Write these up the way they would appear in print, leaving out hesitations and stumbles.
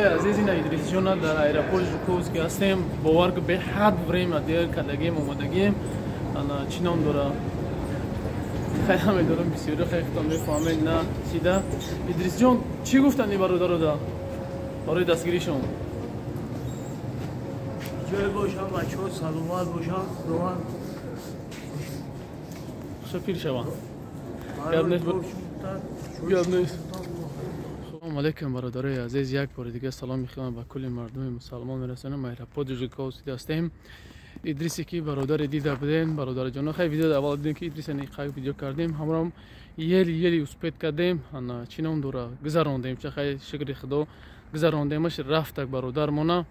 Азиз, ина Идрисҷона дар аэропорти Жуковский ҳастем. Бовар ки беҳад время дер кардагием, омадагием. Ана, чӣ ном дора, хай намедонам, бисёри хай худтон мефаҳмед на чида. Идрисҷон, чӣ гуфтанд ин бародарода барои дастгиришон? Ҷой бошам, бачаҳо саломат бошанд, Худованд хушо пир шаванд. Гап нест, гап нест. Салому алейкум, бародарои азиз, як бори дига саломи худам ба кулли мардуми мусалмон мерасонам. Аэропорти Жуковский ҳастем. Идрисе ки бародаре дида будем, бародарҷоно, хай видео аввал дидем, ки Идриса ниқай видео кардем, ҳамроҳам еле-еле успеть кардем. Ана, чӣ ном дора, гузарондем ча, хай, шукри Худо, гузарондемаш, рафтак бародармона.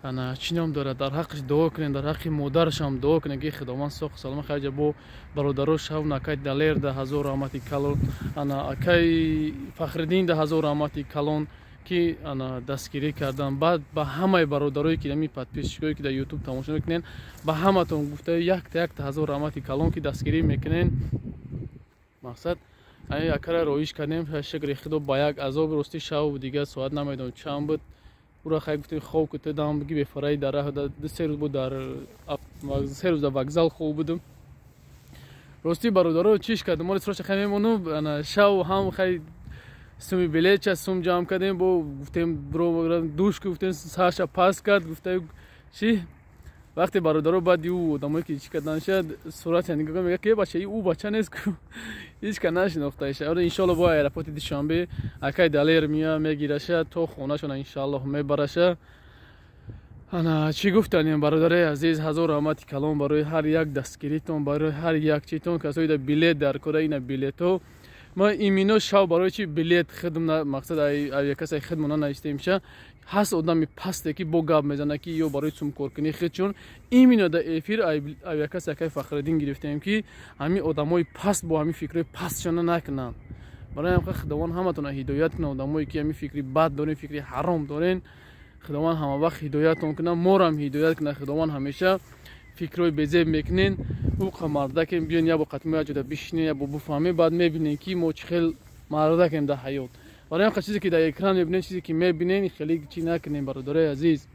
Ана, чӣ ном дорад, дар ҳаққиш дуо кунем, дар ҳаққи модарашам дуо кунем, ки Худованд соқ салома. Хайҷа бо бародаро шав накай Далер да ҳазор раҳмати калон, ана, акай Фахриддин да ҳазор раҳмати калон, ки ана дастгирӣ кардан. Баъд ба ҳамаи бародарое ки ами подписчикое ки дар Ютуб тамошо мекунен, ба ҳаматон гуфта, якта якта ҳазор раҳмати калон, ки дастгирӣ мекунен. Мақсад, акара роиш кардем, шукри Худо, ба як азоби ростӣ. Шаву дига соат намедонам чанд буд, ура хай гуфтем, хоб ки ту дам биги бефараи дар раҳ 2-3 рӯз буд, дар 3 рӯз дар вокзал хоб будум. Ростӣ, бародаро, чиш кардем, моли срочно хай мемонум. Ана, шав ҳам хай суми билетча сум ҷамъ кардем, бо гуфтем бро душ, гуфтем саша пас кард, гуфта чи вақте бародаро баъди ӯ одамое ки чӣ кардан шад, сурати нигоҳ мега, ки бача ӯ бача нест ку, ҳеҷ ка нашинохтаиша. Иншоалло, бо аэропорти Душанбе акай Далер мия мегираша, то хонашона иншоаллоҳ мебараша. Ана, чӣ гуфтанем, бародарои азиз, ҳазор раҳмати калон барои ҳар як дастгиритон, барои ҳар як читон. Касои да билет дар кора, ина билето. Ма имино шав барои чи билет хидм, мақсад, авиакассаи хидмона навистемша. Ҳаст одами пасте, ки бо гап мезана, ки ё барои сумкоркунӣ хид, чун имино да эфир авиакасса акай Фахриддин гирифтем, ки ҳамин одамои паст бо ҳамин фикрҳои пастшона накунанд. Барои ҳам Худованд ҳаматона ҳидоят кунад. Одамое ки ҳамин фикри бад дорен, фикри ҳаром дорен, Худованд ҳама вақт ҳидоятон кунад, морам ҳидоят кунад Худованд. Ҳамеша фикрҳои безеб мекунен, ӯ мардакем, биён як бо қатимо як ҷода бишинем, як бо буфаҳмем, баъд мебинем, ки мо чӣ хел мардакем дар ҳаёт. Барои ҳам чизе ки дар экран мебинем, чизе ки мебинем, хеле чӣ накунем. Бародарои азиз,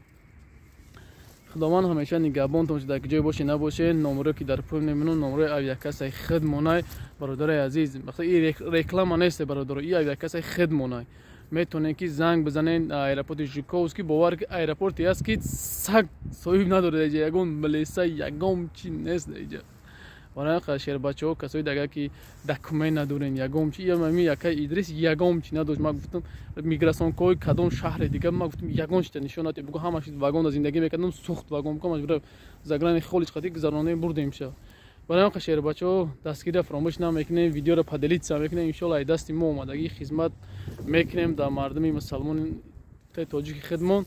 Худованд ҳамеша нигаҳбонтон. Дар ҷое боше набоше, номеро ки дар пул мемонам, номерои авиакассаи хидмонай. Бародарои азиз, и реклама несте, бародаро, и авиакассаи хидмонай. Метавонем ки занг бизанен аэропорти Жуковский. Бовар ки аэропорте аст, ки саг соҳиб надорад, иҷа ягон милиса, ягон чи нест иҷа. Барои ҳам шербачаҳо, касои дагар ки документ надорен, ягон чи, ами якай Идрис ягон чи надошт. Ма гуфтам, миграционкаҳои кадом шаҳре дига, ма гуфтам, ягон чита нишон надиҳ, бугу ҳамаш вагонда зиндагӣ мекардам, сухт вагон букам, заграни холиш қати гузаронем, бурдем ша. Барои ҳам шербачаҳо, дастгирия фаромӯш намекунем, видеоро поделиться мекунем. Иншоалло, ай дасти мо омадагӣ хизмат мекунем дар мардуми мусалмони тоҷики хидмон,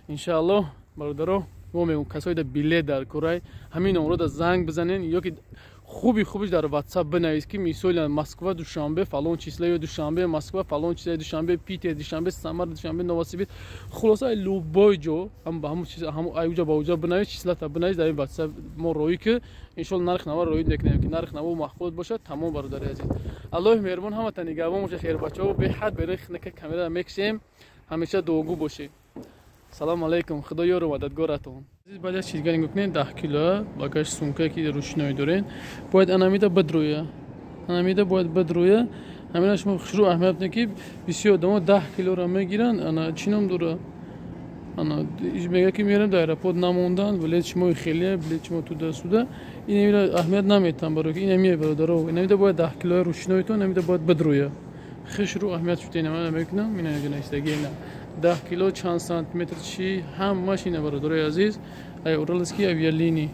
иншааллоҳ. Бародаро, мо мегӯм, касои да билет дар курай, ҳамин номрода занг бизанен ё ки хуби хубиш дар Ватсап бинавис, ки мисол Москва Душанбе фалон числа, ё Душанбе Москва фалон числа, Душанбе Питер, Душанбе Самара, Душанбе Новосибирск, хулоса, любой ҷо, ҳам аюҷа ба уҷа бинавис, числата бинавис дар ин Ватсап, мо роӣ ки иншоалло нарх нава роӣ мекунем, ки нарх наво маъқул бошад. Тамом, бародари азиз, Аллоҳи меҳрубон ҳамата нигаҳбон бошад. Хербачаҳо, беҳад берин хинака камера мекшем, ҳамеша дуогӯ бошед. Салому алайкум, Худо ёру мададгоратон. Баъд як чизга нигоҳ кунед: 10 кило багаж, сумкае ки ручной доред, бояд анамида бидроя, анамида бояд бидроя. Ҳамина шумо хушрӯ аҳамият бидед, ки бисёр одамо 10 килоро мегиранд. Ана, чӣ ном дора, ана мега, ки мерам дар аэропорт намондан, билет шумо хеле, билет шумо туда суда инамира аҳамият наметам, барои ки инамия, бародаро, инамида бояд 10 килои ручнойтон инамида бояд бидроя. Хушрӯ аҳамият шуда, инама мекунам, ина навистагӣ, ина 10 кило чанд сантиметр, чи ҳамаш ина. Бародарои азиз, ай Уральские авиалинии.